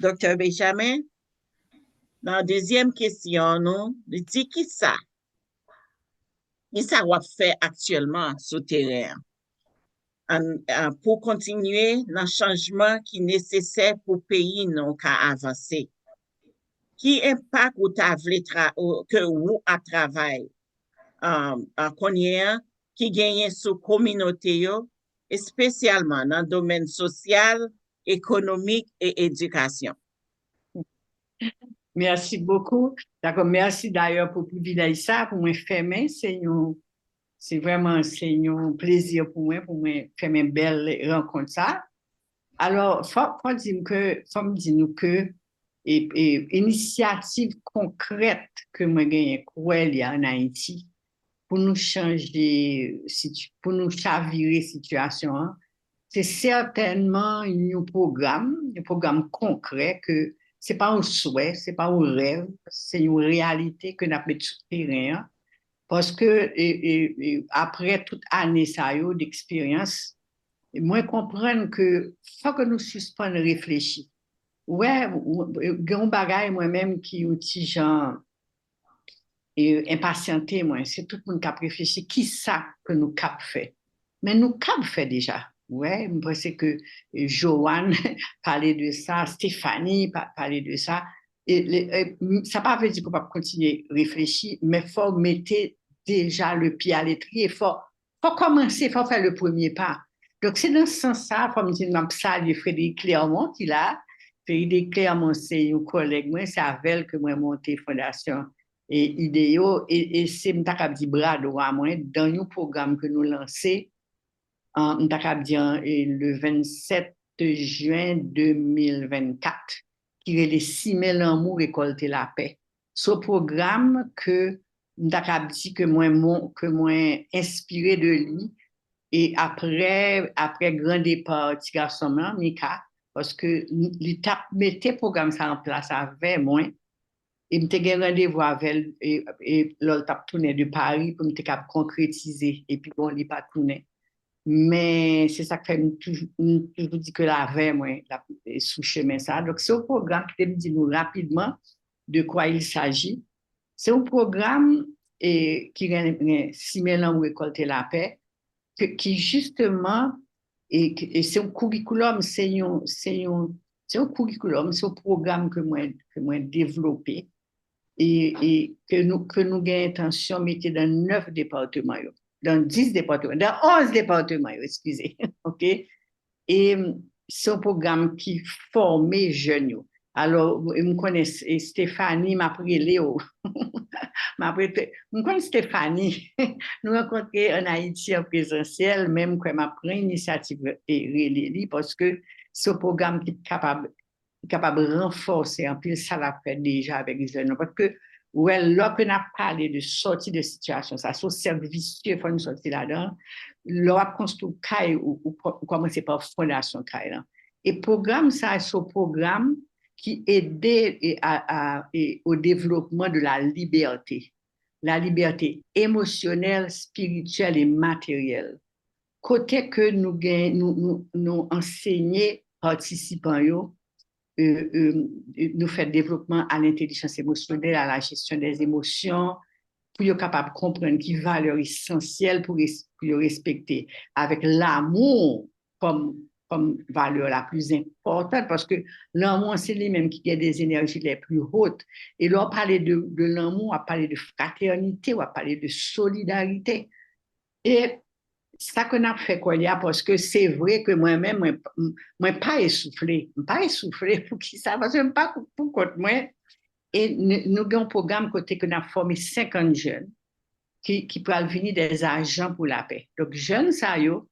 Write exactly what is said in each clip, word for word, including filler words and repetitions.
Doktè Benjamin, nan dezyèm kesyon nou, li di kisa, kisa w ap fè aktyèlman sou teren an? An, an, pou kontinye nan chanjman ki nesesè pou peyi nou ka avanse. Ki enpak ou ta vle tra, ou, ke ou ap travay, an, an kounye an, ki genyen sou kominote yo, espesyalman nan domèn sosyal, ekonomik e edikasyon? Mèsi bokou. Dakò, mèsi dayè pou privilèj sa pou mwen fèmen. Se yon, se vrèman, se yon plezi pou mwen, pou mwen fèmen bèl rankont sa. Alò, fò, fò di m ke, fò m di nou ke e, e, inisyativ konkrèt ke mwen genyen kwè li an Ayiti pou nou chanje, situ- pou nou chavire sitiyasyon an, se sètènman yon pwogram, yon pwogram konkrè ke se pa yon swè, se pa yon rèv, se yon reyalite ke n ap met sou teren an. Paske e, e, e, apre tout ane sa yo deksperyans, mwen konprann ke fòk nou sispann reflechi. Ou wè, gen yon bagay mwen menm ki yon ti jan e, enpasyante mwen, se tout moun k ap reflechi kisa ke nou kab fè. Men nou kab fè deja. Ou wè, m panse ke e, Joanne pale de sa, Stéphanie pa- pale de sa. E, le- e, m- sa pa vle di ke w p ap kontinye reflechi, men fò w mete deja le pye a letriye, fò, fò kòmanse, fò fè le premye pa. Donk, se nan sans sa, fò m di, m ap salye Frédéric Clermont ki la. Frédéric Clermont, se yon kòlèg mwen, se avè l ke mwen monte fondasyon e, Ideo, e, e se, m ta kab di, bra dwa mwen, dan yon pwogram ke nou lanse, an, m ta kab di, an, e, le vennsèt jen de mil vennkat, ki rele Simen lanmou, rekòlte lapè. Se yon pwogram ke m ta kab di ke mwen, mon- ke mwen enspire de li, e apre, apre gran depa ti gason m lan, Mika, paske li t ap mete pwogram sa an plas avè mwen, e m te gen randevou avè l, e, e lè l t ap tounen de Paris pou m te kab konkretize, epi bon, li pa tounen. Men se sa k fè m toujou, m toujou di ke l avè mwen, l ap e, sou chemen sa. Donk, se yon pwogram ki te m di nou rapidman de quoi il s'agit. Se yon pwogram e, ki gen, gen Simen lanmou, rekòlte lapè, ke- ki jisteman, e, e se yon kourikoulòm, se yon, se yon, se yon kourikoulòm, se yon pwogram ke mwen, ke mwen devlope, e, e ke nou, ke nou gen entansyon mete dan nèf depatman yo, dan dis depatman, dan onz depatman yo, eskize, oke? E se yon pwogram ki fòme jèn yo. Alò, m konnen Stéphanie, m ap rele w. M ap rete, m konn Stéphanie. Nou rankontre an Ayiti an prezansyèl, men m kwè m ap pran inisyativ e rele li, paske se yon pwogram ki kapab, ki kapab ranfòse anpil sa l ap fè deja avèk jèn yo. Paske, wè, lè ke n ap pale de sòti de sitiyasyon sa, se yon sèk visye, fò nou sòti ladan. Lè w ap konstwi kay, ou, ou, ou kòmanse pa fondasyon kay lan. E pwogram sa, se yon pwogram ki ede e, a, a, e, au développement de la liberté. La liberté émotionnelle, spirituelle et matérielle. Kote ke nou gen, nou, nou, nou ansenye patisipan yo, e, e, nou fè devlopman a lentelijans emosyonèl, a la jesyon dè emosyon, pou yo kapab konprann ki valè esansyèl pou, res- pou yo respekte, avèk lanmou kòm, kòm valè la pli enpòtan, paske lanmou an se li menm ki gen des énergies les plus hautes. E lè w pale de, de lanmou, w ap pale de fratènite, w ap pale de solidarite. E sa ke n ap fè kwè li a, paske se vre ke mwen menm, mwen, mwen pa esoufle. M pa esoufle. Poukisa? Paske m pa pou, pou kont mwen. E n- nou gen yon pwogram kote ke n ap fòme senkant jèn ki, ki pral vini des agents pour la paix. Donk, jèn sa yo,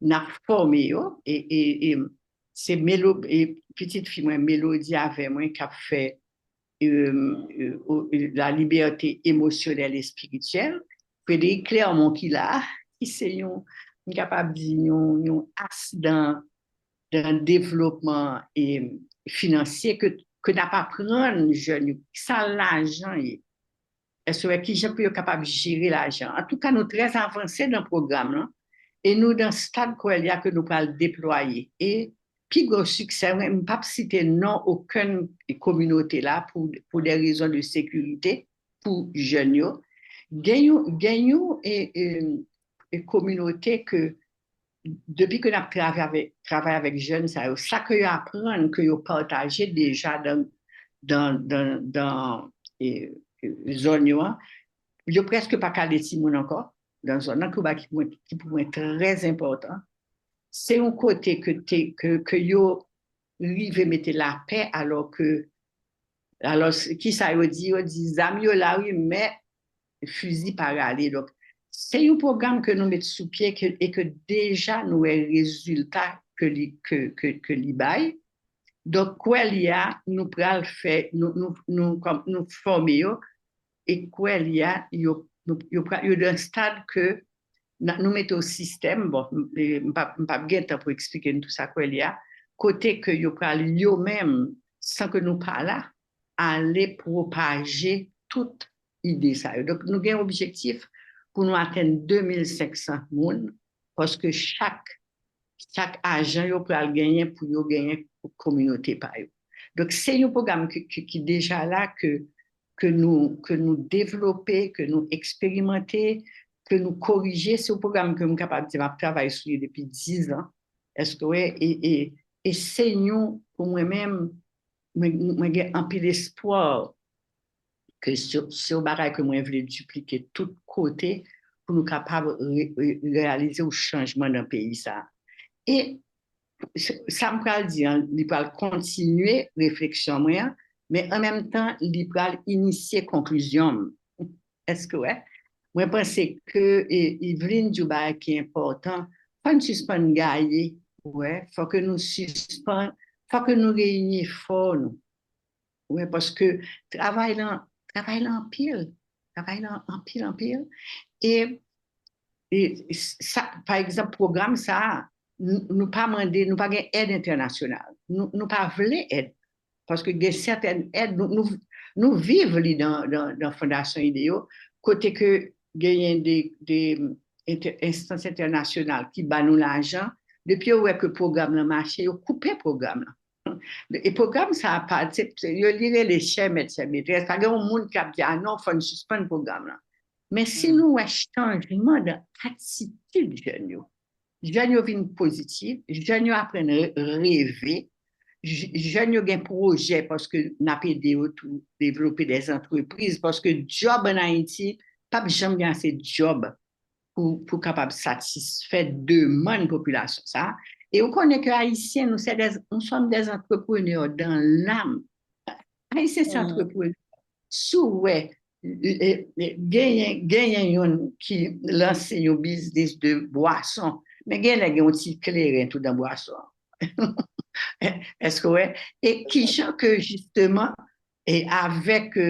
n ap fòme yo, e, e, e se Melo, e pitit fi mwen, Melody avè mwen, k ap fè e, e, o- e, la liberté émotionnelle et spirituelle. Frédéric Clermont ki la, ki se yon, m kapab di, yon, yon as dan, dan devlopman e finansye ke, ke n ap aprann jèn yo. Kisa lajan ye? Èske wè kijan pou yo kapab jere lajan? Antouka, nou trè avanse nan pwogram lan e nou nan stad kwè li a ke nou pral deplwaye. E pi gwo siksè, mwen, m p ap site non okenn kominote la pou, pou de rezon de sekirite, pou jèn yo. Gen yon, gen yon e, e, e kominote ke, depi ke n ap travay avèk, travay avèk jèn sa yo, sa ke yo aprann, ke yo pataje deja dan, dan, dan, dan e, e, zòn yo an, yo prèske pa kale timoun ankò dan zòn nan, ki, ki pou mwen, ki pou mwen trè enpòtan. Se yon kote ke, te, ke, ke yo rive mete lapè, alò ke, alò, kisa yo di? Yo di zam yo la, wi, men fizi pa rale. Donk, se yon pwogram ke nou met sou pye ke, e ke deja nou wè rezilta ke li, ke, ke, ke li bay. Donk, kwè li a, nou pral fè, nou, nou, nou, kòm, nou fòme yo, e kwè li a, yo, nou, yo, pra- yo nan stad ke n- nou mete yo sistèm, bon, m- e, m p ap m p ap gen tan pou eksplike n tou sa kwè li a, kote ke yo pral yo menm, san ke nou pa la, ale pwopaje tout ide sa yo. Donk, nou gen objektif pou nou atenn de mil senk san moun, paske chak, chak ajan yo pral genyen pou yo genyen kominote pa yo. Donk, se yon pwogram ki, ki, ki deja la ke, ke nou, ke nou devlope, ke nou eksperimante, ke nou korije. Se yon pwogram ke m kapab di m ap travay sou li depi diz an. Èske w wè? E, e, e se yon, pou mwen menm, mwen, mwen gen anpil espwa ke se, se yon bagay ke mwen vle diplike tout kote pou nou kapab re- re- reyalize yon chanjman nan peyi sa. E s- sa m pral di an, li pral kontinye refleksyon mwen an, men an menm tan, li pral inisye konklizyon m. Èske w wè? Mwen panse ke e, Yveline di yon bagay ki enpòtan. Fò n sispann gaye. Wè, fò ke nou sispann, fò ke nou reyini efò nou. Wè, paske travay lan, travay lan anpil. Travay lan anpil, anpil. E, e sa, pa egzanp, pwogram sa a, nou, nou pa mande, nou pa gen èd entènasyonal. Nou, nou pa vle èd. Paske gen sètèn èd, nou, nou, nou viv li dan, dan, dan Fondasyon Ide yo, kote ke genyen de, de entè- enstans entènasyonal ki ba nou lajan, depi yo wè ke pwogram lan mache, yo koupe pwogram lan. E pwogram sa a pa, se- se- yo li rele chè mèt, chè metrès. Pa gen yon moun k ap di, a non, fò n sispann pwogram lan. Men si nou wè chanjman nan atitid jèn yo, jèn yo vin pozitif, jèn yo aprann re- reve, j- jèn yo gen pwojè paske n ap ede yo tou devlope de antrepriz, paske djòb an Ayiti, p ap janm gen ase djòb pou, pou kapab satisfè demann popilasyon sa a. E ou konnen ke Ayisyen, nou se des, nous sommes des entrepreneurs dans l'âme. Ayisyen se antreprenè. Si w wè, e, e, e, genyen, genyen youn ki lanse yon biznis de bwason, men genlè gen yon ti kleren tou dan bwason an. Èske w wè? E kijan ke, jisteman, e avèk, e,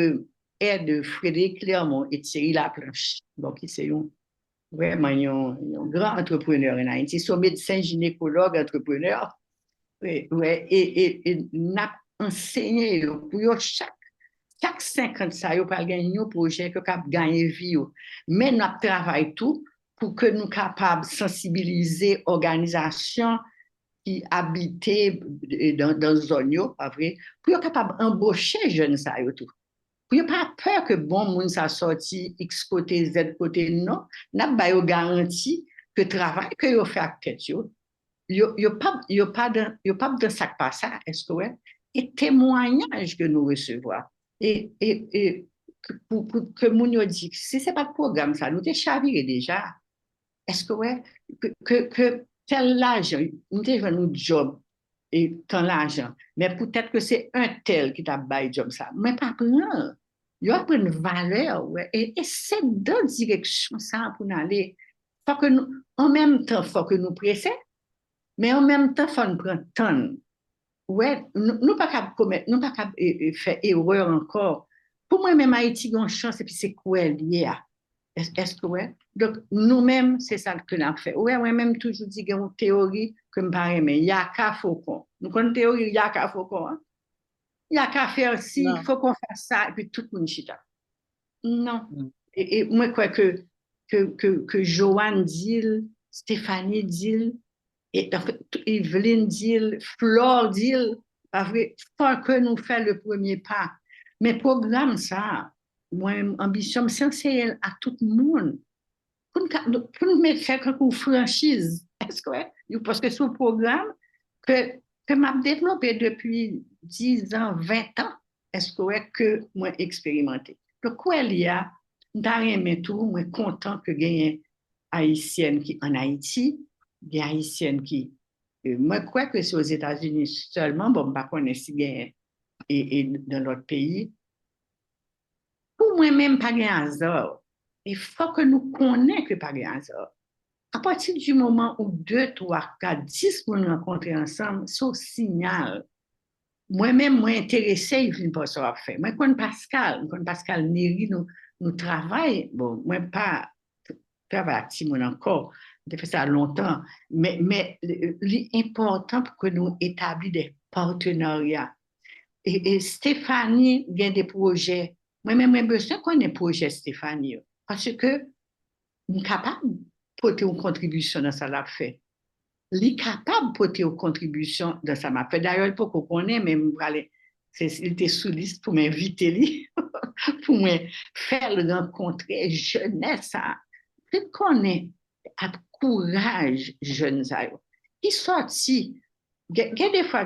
èd Frédéric Clermont e Thierry Laplanche, bon, ki se yon vrèman yon, yon gran antreprenè an Ayiti, se yon medsen jinekològ antreprenè. Wi, wi, e, e, e n ap ansenye yo, pou yo chak, chak senkant sa yo pral gen yon pwojè ke k ap gaye vi yo. Men n ap travay tou pou ke nou kapab sansibilize òganizasyon ki abite, e, dan, dan zòn yo, pa vre, pou yo kapab anboche jèn sa yo tou. Pou yo pa pè ke bon moun sa sòti X kote, Z kote, non. N ap ba yo garanti ke travay ke yo fè ak tèt yo, yo, yo p ap, yo pa dan, yo p ap dan sa k pa sa, èske w wè? E temwayaj ke nou resevwa. E, e, e ke- pou, pou ke moun yo di, si se pa t pwogram sa, nou te chavire deja. Èske w wè? Ke, ke, ke tèl lajan, nou te jwenn yon djòb e tan lajan. Men poutèt ke se entèl ki t ap bay djòb sa, mwen pa pran l. Yo aprann valè, w wè. E, e se dan direksyon sa a pou n ale. Fò ke nou, an menm tan, fò ke nou prese, men an menm tan, fò n pran tan n. W wè, nou, nou pa kab komèt, nou pa kab e, e, fè erè ankò. Pou mwen menm, Ayiti gen yon chans, epi se kwè l ye a. Èske w wè? Donk, nou menm, se sa ke n ap fè. Ou wè, mwen menm, m toujou di gen yon teyori ke m pa renmen, yaka fokon. Nou konn teyori yaka fokon an? Yaka fè si, fokon fè sa, epi tout moun chita. Non. E, e mwen kwè ke, ke, ke, ke Joanne di l, Stéphanie di l, E, anfen, Yveline di l, Flore di l, pa vre, fò ke nou fè le premye pa. Men pwogram sa, mwen, anbisyon m, se anseye l a tout moun. Pou n ka, pou n met fè kankou franchiz, èske, paske se yon pwogram ke, ke m ap devlope depi diz an, ven an, èske w wè ke mwen eksperimante. Donk, kwè li a, m ta renmen tou, mwen kontan ke genyen Ayisyèn ki ann Ayiti, gen Ayisyèn ki, e, mwen kwè ke se Ozetazini sèlman, bon, m pa konnen si genyen e, e nan lòt peyi. Pou mwen menm, pa gen aza. E fò ke nou konnen ke pa gen aza. Apati di moman ou de, twa, kat, dis moun rankontre ansanm, se yon siyal. Mwen menm, mwen enterese, Yveline, pa sa w ap fè. Mwen konn Pascal, mwen konn Pascal Néry, nou, nou travay. Bon, mwen pa travay ak timoun ankò. Mwen te fè sa lontan. Men, men li, li enpòtan pou ke nou etabli de patenarya. E, e Stephanie gen de pwojè. Mwen menm, mwen bezwen konnen pwojè Stephanie yo. Paske m kapab pote yon kontribisyon nan sa l ap fè. Li kapab pote yon kontribisyon nan sa m ap fè. Dayè, li poko konnen, men m prale, se, li te sou lis pou m envite li, pou mwen fè l rankontre jenès sa. Li konnen ap kouraj jèn sa yo. Ki sòti, gen, gen defwa,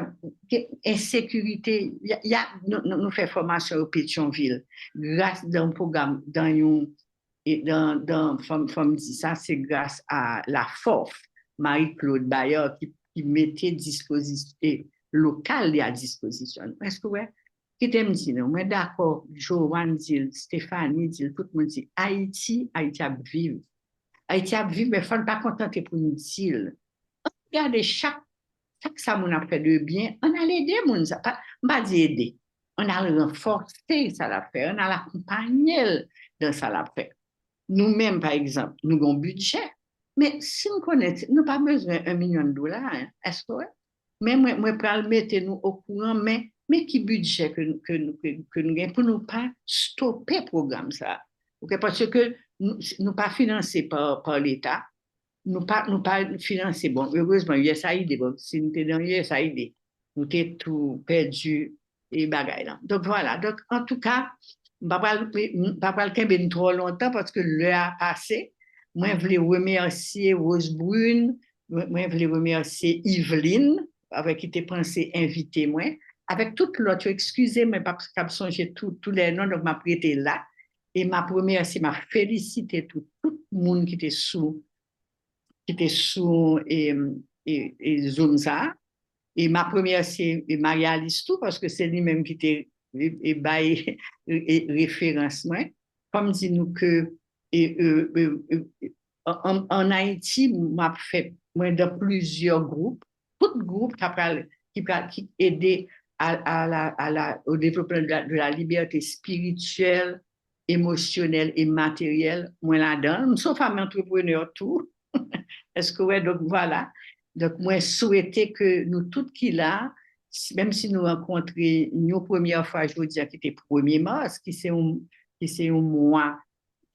gen ensekirite, y a, y a, nou, nou, nou fè fòmasyon yo Petyonvil, gras dan yon pwogram, dan yon, e dan, dan, fò m, fò m di sa, se gras a Laforf, Marie Claude Bayard ki, ki mete dispozisyon, lokal li a dispozisyon nou. Èske w wè? Kite m di nou, mwen dakò, Joanne di l, Stephanie di l, tout moun di, Ayiti, Ayiti ap viv. Ayiti ap viv, men fò n pa kontante pou n di l. Ann gade chak, chak sa moun ap fè de byen, ann al ede moun sa. Pa, m pa di ede, ann al ranfòse sa l ap fè, ann al akonpanye l dan sa l ap fè. Nou menm, pa egzanp, nou gen yon bidjè, men si n konnen, nou pa bezwen yon milyon dola, èske w wè? Men mwen, mwen pral mete nou okouran, men, men ki bidjè ke, ke, ke, ke nou gen pou nou pa stope pwogram sa. Oke, paske nou, nou pa finanse pa, pa Leta, nou pa, nou pa finanse, bon, erezman, U S A I D, bon, si nou te nan U S A I D, nou te tou pèdi e bagay lan. Donk, vwala. Donk, antouka, m pa pral, m pa pral kenbe n twò lontan paske lè a pase. Mwen vle remèsye Rose Brune, mwen, mwen vle remèsye Yveline, avèk ki te panse envite mwen, avèk tout lòt yo, eskize mwen, pa kab sonje tout, tout lè non, donk m ap rete la. E m ap remèsye, m ap felisite tout, tout moun ki te sou, ki te sou, e, e, e Zoom sa. E m ap remèsye, e, Marie Alice tou, paske se li menm ki te, e, e, bay, e, e, referans mwen. Fò m di nou ke, e, e, e, e, an, an, an Ayiti, m ap fè, mwen dan plizyè gwoup, tout gwoup k ap pral, ki pral, ki ede a, a la, a la, au développement de la, de la liberté spirituelle, emosyonèl e materyèl, mwen ladan l. M se yon fanm antreprenè tou. Èske w wè? Donk, vwala. Donk, mwen swete ke nou tout ki la, si, menm si nou rankontre yon premyè fwa jodi a, ki te premye mas, ki se yon, ki se yon mwa,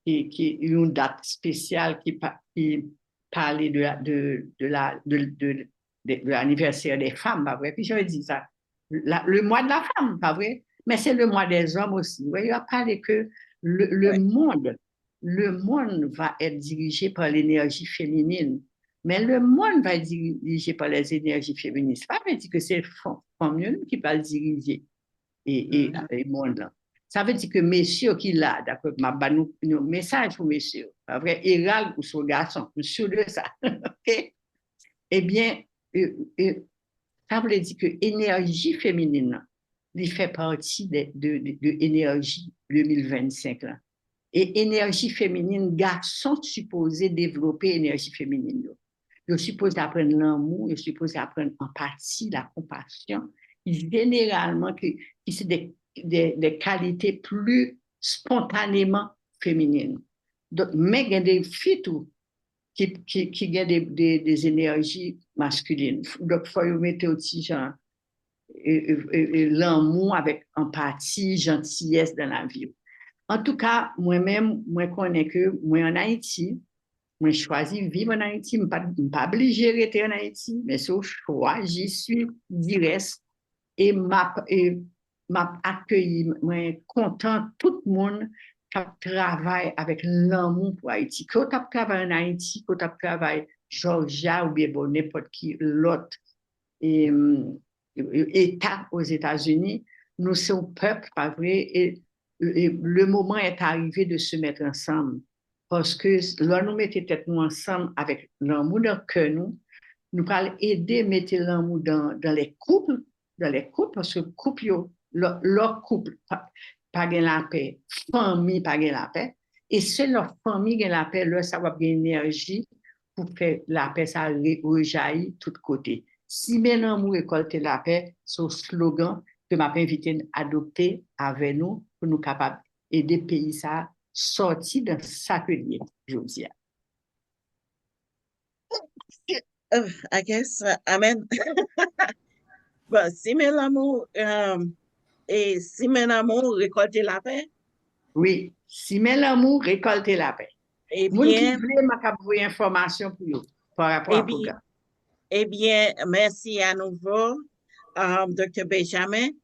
ki, ki, yon dat espesyal ki pa, ki pale de la, de, de la, de, de, de, de l'anniversaire des femmes, pa vre? Ki jan yo di sa? La, le mois de la femme, pa vre? Men se le mois des hommes aussi. Wè, yo ap pale ke le, le monde, le monde va être dirigé par l'énergie féminine. Men le monde va être dirigé par les énergies féminines. Sa vle di ke se fanm, fanm yo ki pral dirije e, e, e mond lan. Sa vle di ke mesye ki la, dakò, m ap ba nou, nou mesaj pou mesye, pa vre? Erald, ou se yon gason, m si de sa. Oke? Ebyen, e, e, sa vle di ke enèji feminin nan, li fè pati de, de, de, de enèji de mil vennsenk lan. E enèji feminin, gason sipoze devlope enèji feminin yo. Yo sipoze aprann lanmou, yo sipoze aprann anpati, lakonpasyon, ki jeneralman, ki, ki se de, de, de kalite pli spontaneman feminin. Donk, men gen de fi tou ki, ki, ki gen de, de, de enèji maskilin. Donk, fò yo mete yon ti jan e, e, e, e, lanmou, avèk anpati, jantiyès dan lavi yo. Antouka, mwen menm, mwen konnen ke mwen ann Ayiti, Mwen chwazi viv an Ayiti, m pa, m pa blije rete an Ayiti, men se yon chwa, j'y suis, j'y reste. E m ap, e m ap akeyi, mwen kontan tout moun k ap travay avèk lanmou pou Ayiti. Ke w t ap travay an Ayiti, ke w t ap travay Jòjya oubyen bò nenpòt ki lòt e, eta Ozetazini, nou se yon pèp, pa vre, e, e le moment est arrivé de se mettre ensemble. Paske lè nou mete tèt nou ansanm avèk lanmou nan kè nou, nou pral ede mete lanmou dans, dans les couples, dans les couples, paske koup yo, lè, lè koup pa, pa gen lapè, fanmi pa gen lapè, e se lè fanmi gen lapè, lè sa w ap gen enèji pou fè lapè sa re, rejayi tout kote. Simen lanmou, rekòlte lapè, se yon slogan ke m ap envite n adopte avè nou pou nou kapab ede peyi sa sòti nan sa ke l ye jodi a. Uh, I guess, uh, amen. Bon, simen lanmou, um, e simen lanmou, rekòlte lapè. Wi, simen lanmou, rekòlte lapè. Moun ki Ebyen, vle, m ap voye enfòmasyon pou yo pa rapò a ebyen, pwogram. ebyen, mèsi anouvo, um, Doktè Benjamin.